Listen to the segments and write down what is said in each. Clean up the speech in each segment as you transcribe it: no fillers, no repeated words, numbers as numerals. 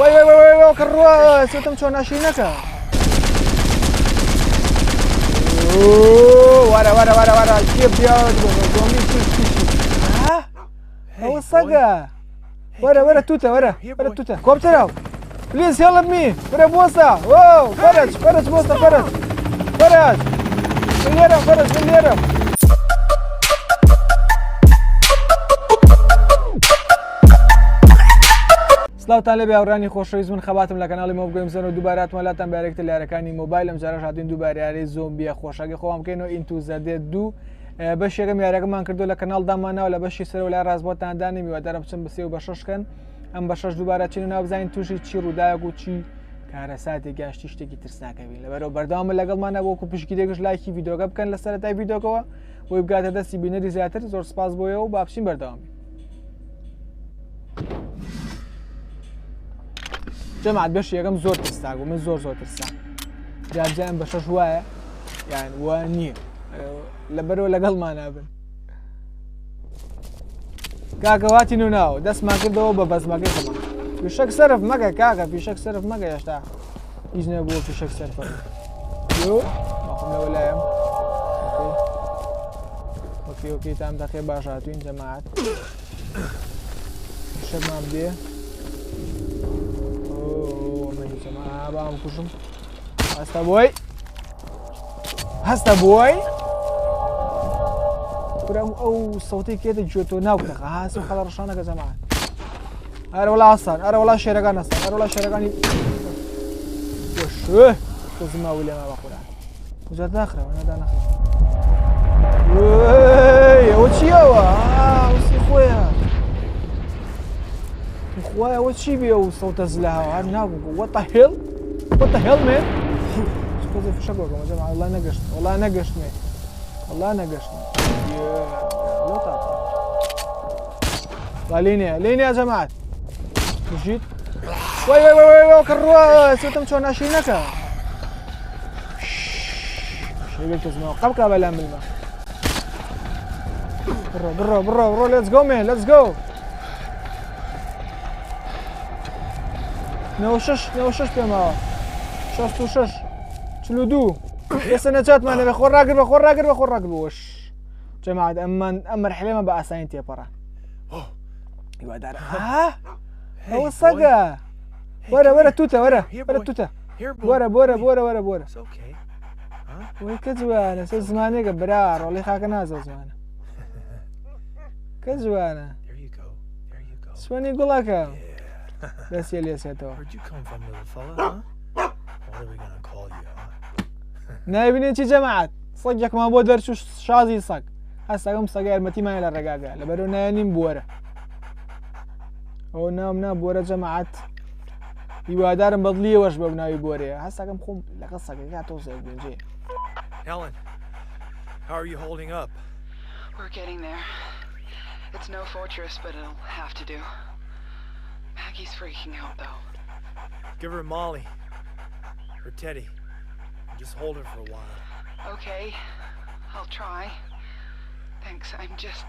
وای وای وای وای کە ڕوا سێتم چۆن ناشرینەکە. وەرە وەرە وەرە وەرە کێ پیاوە زۆمبی چی چی چی ئەوە سەگە وەرە وەرە توتە وەرە وەرە توتە کۆپتەرە Please help me وەرە بۆسە وۆ فەرەج فەرەج بۆسە فەرەج فەرەج من لێرەم فەرەج من لێرەم سلاوتان لێبێ هاوڕانی خۆشەویست من خەباتم لە کەناڵی مۆب گەیم زۆن و دووبارە هاتمە لاتان بە یاریەکتر لە یاریەکانی مۆبایل ئەم جارەش هاتوین دووبارە یاری زۆمبیە خۆشەکەی خۆمان بکەینەوە Into the Dead دوو بەش یەکەم یاریەکەمان کردو لە کەناڵ داماناوە لە بەشی سەرەوە لای ڕاست بۆتان دانێم هیوادارم بچن بسێ و بە شەش کەن ئەم بە شەش دووبارە چین و ناو بزانین تووشی چی ڕووداوێک و چی کارەساتێک یان شتی شتێکی ترسناکەبین لەبەرەوە بەردەوامە لەگەڵمانە وەکو پشتگیرێکش لایکی ڤیدیۆکە بکەن لە سەرەتای ڤیدیۆکەوە بۆی بگاتە دەستی بینەری زیاتر زۆر سپاس بۆیە و با بچین بەردەوام بین جەماعەت بەشی یەکەم زۆر ترسناک بوو من زۆر زۆر ترسام جارجان بە شەش وایە یان وا نییە لەبەرەوە لەگەڵمانە بن کاکە واتی ناوە دەستمان کردەوە بە بەزمەکەی خۆمان فیشەک سەرف مەگە کاکە فیشەک سەرف مەگە هێشتا هیچ نەبووە فیشەک سەرفە یۆ ماخم لەوە لایم okay okay تام دەقێ باش هاتوین جەماعەت شەرمان بێ بام کوژم هەستە بۆی هەستە بۆی کورم ئەو سەوتی کێتە گوێتۆ ناوکەخە هاس و خەڵە ڕشانەکە جەماعەت ئەرە وڵا ئاسان ئەرە وڵا شێرەکان ئەسان ئەرە وڵا شێرەکانی وشێ خزما ولێما بە قورآن جا داخرەوە نەدا نەخرەوە ئەوە چیەوە وسی خۆیە خوایە ئەوە چی بێ و سەوتە زلە هاوار نابوو What the hell What the hell man تۆزێ فشە بۆکەمە جەماعە وەڵا نەگەشت وەڵا نەگەشتمێ وەڵا نەگەشتم لۆ تاقە لێنێ لێنێ جەماعەت بژیت وای وای وای وای کە ڕوا سێتم چۆن ناشرینەکە شێوێک کەسمەوە قەبکە بەلام ملمە بڕۆ بڕۆ بڕۆ بڕۆ let's go man let's go 96 96 پێماوە 66 42 ئێستا نەجاتمان لەبێ خۆ ڕاگر بە خۆ ڕاگر بە خۆ ڕاگر بۆش جەماعەت ئەممان ئەم مەرحلێمە بە ئاسانی تێپەڕە هیوادارم ئەوە سەگە وەرە وەرە توتە وەرە وەرە توتە وەرە بۆرە بۆرە وەرە بۆرە وەی کە جوانە سە زمانێکە برا ڕۆڵی خاکە نازە زمانە کە جوانە سوێنی گوڵەکە دەستێ لێسێتەوە نایبینێ چی جەماعەت سەگێکمان بۆ دەرچوو شازی سەگ هەستەکەم سەگە یارمەتیمان لە ڕێگاگە لەبەرەوە نایەنیم بوەرە ئەو ناوم نا بۆرە جەماعەت هیوادارم بەدڵیەوەش بە ناوی بۆرەیە هەستەکەم خۆم لەگەڵ سەگەکە تۆزێک گونجێ Helen, how are you holding up? We're getting there. It's no fortress, but it'll have to do. Maggie's freaking out, though. Give her Molly. Or Teddy. And just hold her for a while. Okay, I'll try. Thanks, I'm just.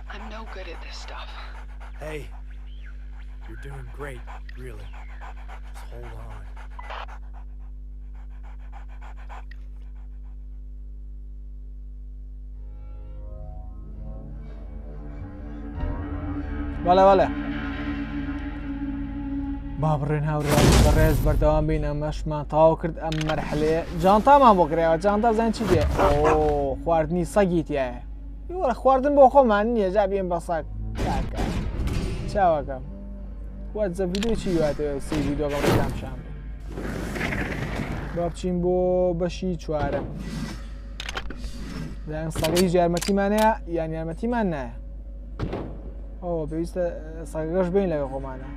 I'm no good at this stuff. Hey, you're doing great, really. Just hold on. بەڵێ بەڵێ با بڕێن هاوڕێیانی بەڕێز بەردەوام بین ئەمەشمان تەواو کرد ئەم مەرحلەیە جانتامان بۆ کرایەوە جانتا زان چی دێ ئۆ خواردنی سەگی تایە وەرە خواردن بۆ خۆمان نییە جا بێن بە سەگ کاکە چاوەکەم وەجە ڤیدیۆ چی واتەوە سی ڤیدیۆکەم ڕێکام شان با بچین بۆ بەشی چوارەم لایەن سەگە هیچ یارمەتیمانەیە یان یارمەتیمان نایە ئەو پێویستە سەگەش بین لەگە خۆمانە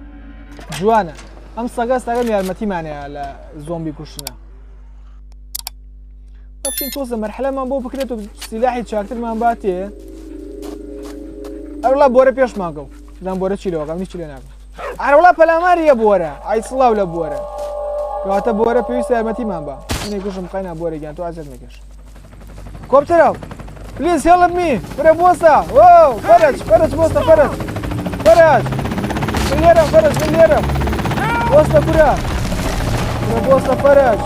جوانە ئەم سەگە سەگەم یارمەتیمانەیە لە زۆمبی کوشتنە بچین تۆزە مەرحلەمان بۆ بکرێت و سیلاحی چاکترمان باتێ ئەوڵا بۆرە پێشمان کەوت زان بۆرە چی لەوەکەم هیچ لێ ناکەم ئەرەوڵا پەلاماریە بۆرە ئای سڵاو لە بۆرە کەواتە بۆرە پێویستە یارمەتیمان بە منێ کوشم قەینا بۆرە گیان تۆ ئازیەت مەکێش کۆپتەرە please help me برە بۆسە ئۆ فەرەج فەرەج بۆسە فەرەج فەرەج من لێرەم فەرەج من لێرەم. بۆستە کورە کورە بۆستە فەرەج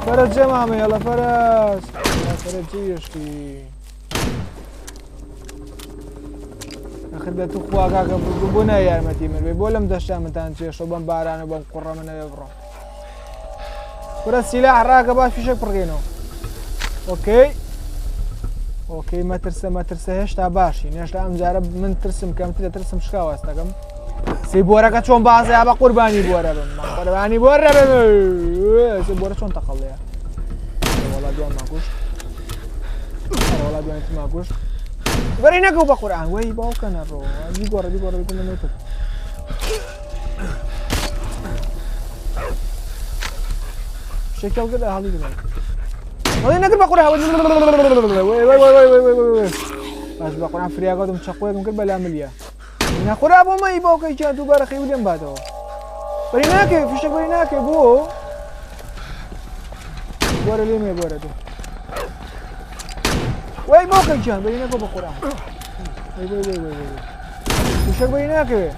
فەرەج جێمامە یەڵە فەرەج فەرەج جێشتی ئەخر بێت تو خوا کاکە بۆ نای یارمەتی من بێ بۆ لەم دەشتە منتان چێشۆ بەم باران و بەم قوڕە منەوێ بڕۆم کورە سیلاح ڕاکە با فیشەک پڕگەینەوە okay okay مەترسە مەترسە هێشتا باشی هێشتا ئەم جارە من ترسم کەمترە ترسم شکا واستەکەم سی بۆرەکە چۆن بازە بە قوربانی بۆرە بم قوربانی بۆرە بم سی بۆرە چۆن تەقەڵەیە وەڵا دوانمان کوشت وەڵا دوانتمان کوشت بەری نەکەو بە قورئان وەی باوکە نەڕۆ بیگۆڕە بیگۆڕە بیگۆڕە نەوتت شێکەڵ کرد هەڵی گرن هەڵی نەکرد بە قورئان وەی وەی وەی وەی وەی وەی باش بە قورئان فریاگەوتم چەقۆیەکم کرد بەلا ملیە نەخورا بۆ مەی باوکەی گیان دووبارە خەیو لێم باتەوە بەری ناکەوێ فیشەک بەری ناکەوێ بۆ بۆرە لێمێ بۆرە تۆ وای باوکەی گیان بەری نەکەو بە قورئان وای وای وای وای وای فیشەک بەری ناکەوێ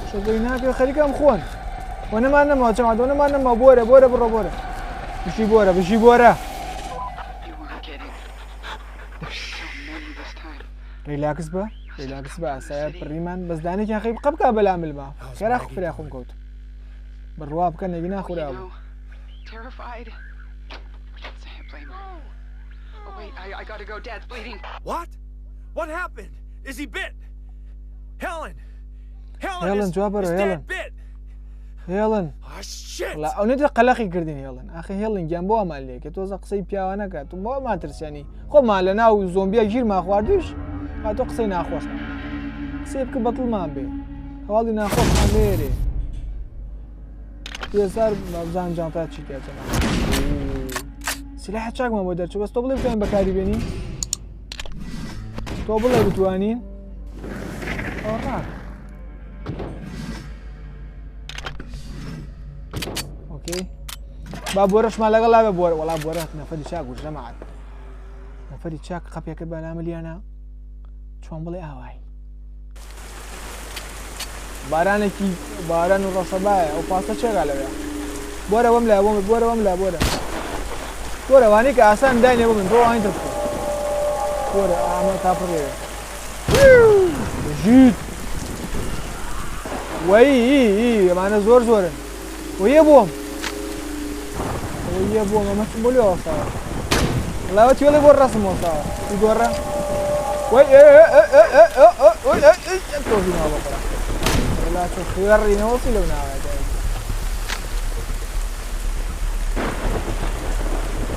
فیشەک بەری ناکەوێ خەریکە ئەم خۆن وە نەمان نەماوە جەماعەت وە نەمان نەماوە بۆرە بۆرە بڕۆ بۆرە بژی بۆرە بژی بۆرە You weren't kidding. There's so many this time. relax بە relax بە ئاسایە پڕیمان بەس دانێکیان خەی قەبکە بەلا ملما خێرا خرا خۆم کەوت بڕوا بکە نەگینا خورا بوو Terrified. Can't say I blame her. Oh wait, I gotta go. Dad's bleeding. What? What happened? Is he bit? Helen! Helen, Helen, is, جواب is Helen. Dad bit? هێڵن Ah, shit! وڵا ئەو نێتە قەلەقی کردین هێڵن ئاخە هێڵن گیان بۆ ئەمان لێکە تۆزە قسەی پیاوانەکە تو بۆ ئەمان ترسیانی خۆمان لە ناو زۆمبیا گیرمان خواردیش تۆ قسەی ناخۆش قسەی بکە بەدڵمان بێ هەواڵی ناخۆشمان لێرێ پێزار بزان جانتا چی تیا جەما سلاح چاکمان بۆ دەرچوو بەس تۆ بڵێ بتوانین بەکاری بێنین تۆ بڵێ بتوانین ئەوە ڕاک okay با بۆرەشمان لەگەڵ لاوێ بۆرە وەڵا بۆرە نەفەری چاک و جەماعەت نەفەری چاک قەپێکە بە ناملیانە چۆن بڵێ ئاوای بارانێکی باران و ڕەشەبایە ئەو پاسە چێگا لەوێ بۆرە وەم لا بۆم بۆرە وەم لا بۆرە بۆرە وانی کە ئاسان داینێ بۆ من بۆ ئاین تر بکە بۆرە ئامە تا پڕێ ژیت وەی ئەمانە زۆر زۆرن وەیە بۆم وەیە بۆم ئەمە چ بۆ لێ وەستاوە وەڵا تێڵێ بۆ ڕەسم وەستاوە گۆڕە وەی تۆزی ناوە بەخۆرا وەڵا چۆ خوێڕی نەوەسی لەو ناوە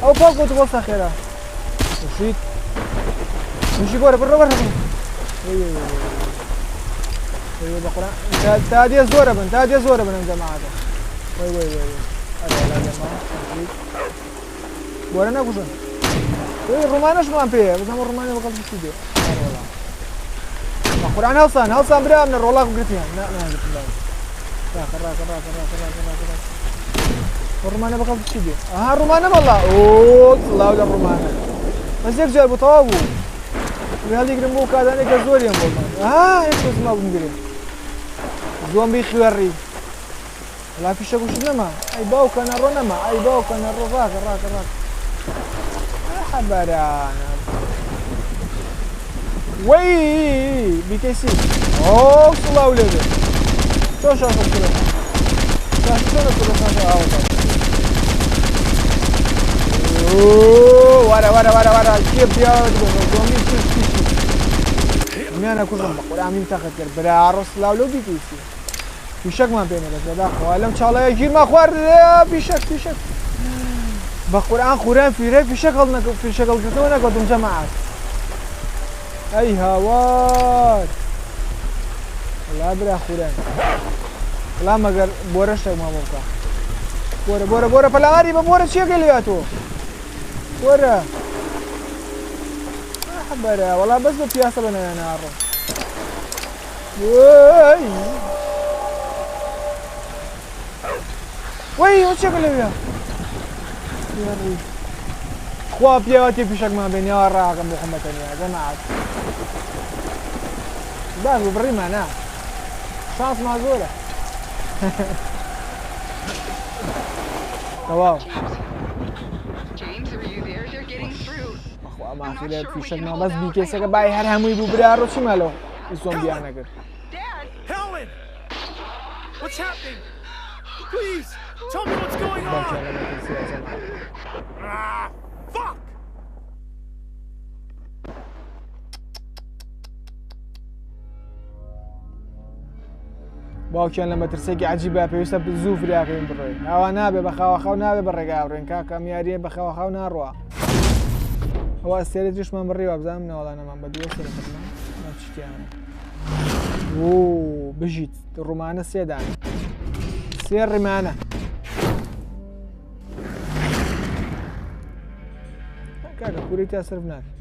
ئەو پاڵ کەوت وەستا خێرا شیت مشی بۆرە بڕۆ بڕۆ وەی بە قورئان تا دێ زۆرە بن تا دێ زۆرە بن ئەم جەماعەتە وەی وەی وەی وەی ئەرێ وەڵا لێما بۆرە نەکوژن وەی ڕومانەشمان پێیە بزانم ڕومانە بەقەد چی دێ ئەرێ وەڵا بە قورئان هەڵسان هەڵسان برام لە ڕۆڵاق گرتیان نا ناگرتن باش ڕاکە ڕاکە ڕاکە ڕاکە ڕاکە ڕاکە ڕاکە ڕومانە بەقەد چی دێ ئەها ڕومانە وەڵا ئۆ سڵاو لە ڕومانە بەس یەک جار بوو تەواو بوو هەڵیگرم بۆ کاتانێک کە زۆریان بۆمان ئا یەک تۆز ما بمگرێ زۆمبی خوێڕی وەڵا فیشەک وشت نەما ئەی باوکە نەڕۆ نەما ئەی باوکە نەڕۆ ڕاکە ڕاکە ڕاکە حەبەرانە وەی بیکەسی ئۆ سڵاو لێ بێ چۆن شاشە کورە شاشە چۆنە کورە شاشە ئاوە وەرە وەرە وەرە وەرە کێ پیاوە زۆمبی چی چی چی میانە کوژم بە قورئان میم تەخت کرد برا سڵاو لەو بیکەسی فیشەکمان پێ نەبەست بەداخەوە لەم چاڵەیە گیرمان خوارد فیشەک فیشەک بە قورئان خوران فیرە فیشەک هەڵ فیشەک هەڵگرتنەوە نەکەوتم جەماعەت ئەی هاوار وەڵا برا خوران وەڵا مەگەر بۆرە شتێکمان بۆ بکە بۆرە بۆرە بۆرە پەلاماری بە بۆرە چیەکە لێ تۆ بۆرە بەرە وەڵا بەس بە پیاسە بە ناویان ناڕۆم وەی وەی ئەو چێکە لەوێ یاڕی خوا پیاوەتی پیشەکمان بێن یا ڕاکەم بۆ خۆم بەتەنیا جەماعەت باش بوو بڕیمان نا شانسمان زۆرە. تەواو James, are you there? They're getting through. بەخوا ئەم ئاخیرە فیشەک ما بەس بیکەسەکە بای هەر هەمووی بوو برا ڕۆ چیما لەو زۆمبیانە کرد Dad! Helen! What's happening? Please, tell me what's going باوکیان on! لە مەترسیە جەماعەت. Ah, fuck! باوکیان لە مەترسێکی عجیبە پێویستە زوو فریاکەین بڕۆین ئاوا نابێ بە خاوەخاو نابێ بە ڕێگا بڕۆین کاکە ئەم یاریە بە خاوەخاو ناڕوا ئەوە ئەستێرە تریشمان بڕیوە بزانم نەوەڵا نەمان بە دووە سێرە بڕمان چیتیانە و بژیت ڕومانە سێدانە سێ ڕیمانە کاکە کوری تا سرف ناکە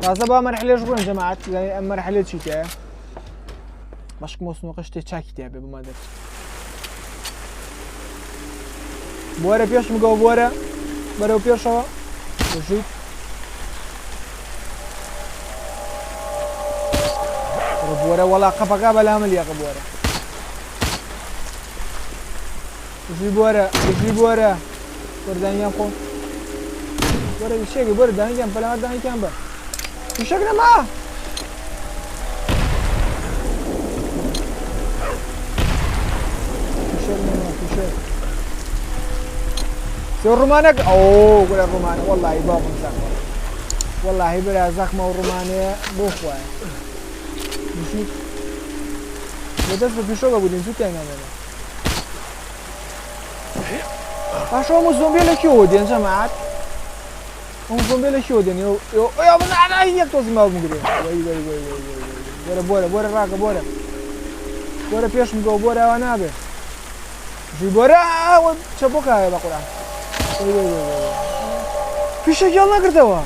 تازە با مەرحلێش ڕوون جەماعەت زانی ئەم مەرحلێ چی تایە بەشک مۆسنۆقە شتێ چاکی تیا بێ بۆمان دەرچێت بۆرە پێشم گەوە بۆرە بەرەو پێشەوە بژیت بۆرە وەڵا قەپەکە بەلامە لیەقە بۆرە بژی بۆرە بژی بۆرە بۆرە دانیان خۆ بۆرە شێکی بۆرە دانیان پەلامار دانیان بە فیشەک نەما فیشەک نەما فیشەک سێ ڕومانەک ئەو گوڵە ڕومانە وەڵی باوکم زەخمە وەڵی برا زەخمە و ڕومانەیە بۆ خوایە بژیت بەدەست بە پیشۆگە بودین زوو تیان نامێنێ باشە ئەم زۆمبیە لە کوێوە دێن جەماعەت ئەم زۆمبیە لە کوێوە دێن یەک تۆزی ماو بگرێ وەی وەی وەی وەی وەی بۆرە بۆرە بۆرە ڕاکە بۆرە بۆرە پێشم گەوە بۆرە ئەوە نابێ ژی بۆرە چەپۆکایە بە قورئان وەی وەی وەی وەی فیشەکی هەڵنەگرتەوە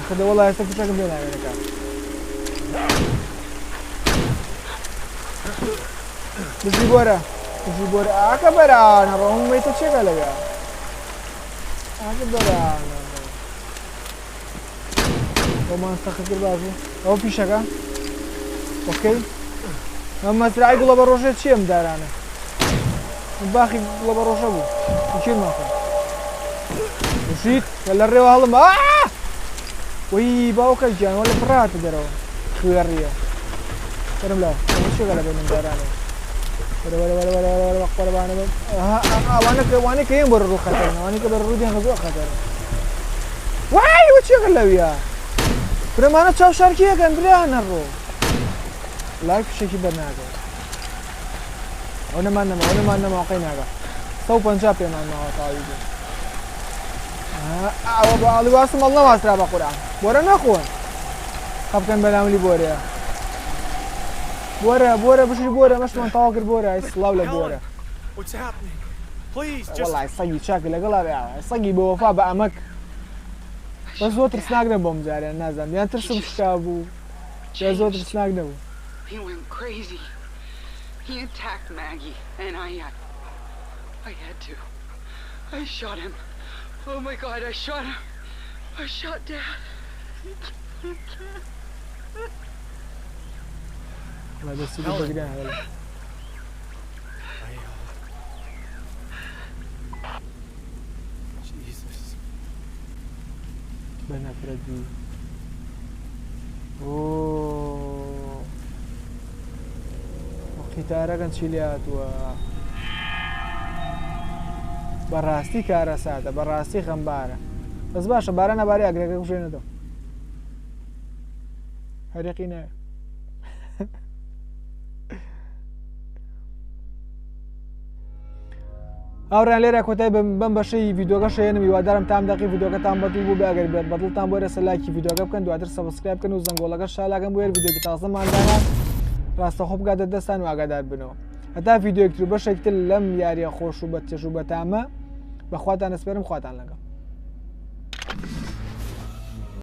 ئەخە دە وەڵا ئێستا فشەکم پێ ناوێنە کاک بژی بۆرە بژی بۆرە ئاکە بەرانە ڕۆم میتە چێکە لەوێ ئاکە بەرانە بۆمان سەخت کرد باش بوو ئەوە پیشەکە ئۆکەی ئەم مەزرعەی گوڵە بە ڕۆژێ چییە ئەم دارانە باخی گوڵە بە ڕۆژە بوو کێمان خۆ بژیت کە لە ڕێوە هەڵم وەی باوکە گیان وە لە پڕاتە دەرەوە خوێڕیە وەرم لاوە ئەوە چێکە لە بەینم دارانەوە وەرە وەرە وەرە وەرە وەرە وەرە قۆربانە بم ئەوانە کە وانەی کە یەن بۆ ڕوو خەتەرن ئەوانەی کە بەر ڕوو دێن زۆر خەتەرن وای وە چێکە لەویا فرەمانە چاو شارکیەکەن برا نەڕۆ لای فشێکی بەرناگەن ئەو نەمان نەما ئەو نەمان نەما قەی ناگا 150 پێمان ماوە تاوی بوو ئەوە بە ئاڵی واسم ئەڵ نەواسرا بە قورئان بۆرە نەخۆن قەپکەن بەلاملی بۆرەیە بۆرە بۆرە بژی بۆرە مەشمان تەواو کرد بۆرە ئەی سڵاو لە بۆرە What's happening? Please, just وەڵای سەگی چاک لەگەڵا بێ سەگی بە وەفا بە ئەمەک بەس زۆر ترسناک نەبوو ئەم جارە نازانم یان ترسم شکا بوو یا زۆر ترسناک نەبوو He went crazy. He attacked Maggie, and I had to. I shot him. Oh my God, I shot him. I shot Dad. وەڵای دەستی بوو بەگریان هەڵە I, Jesus. بە نەفرەتی ئۆ قیتارەکەن چی لێ هاتووە بەڕاستی کارەساتە بەڕاستی خەمبارە بەس باشە بارە نەبارەی ئاگرەکە کوژێنێتەوە هەرێقی نایە هاوڕێیان لێرە کۆتای بەم بەشەی ڤیدۆکە شێنم هیوادارم تام دەقی ڤیدۆکەتان بەدڵ بوو بێ ئەگەر بێت بەدڵتان بۆ رێسە لایکی ڤیدۆکە بکەن دواتر subscribe بکەن و زەنگۆڵەکە شالاکەن بۆ هەر ڤیدۆکی تازەمان دانا ڕاستەخۆ بگاتە دەستان و ئاگادار بنەوە هەتا ڤیدیۆیەک تر و بەشێک تر لەم یاریە خۆش و بەچێژ و بەتامە بەخواتان ئەسپێرم خواتان لەگەڵ.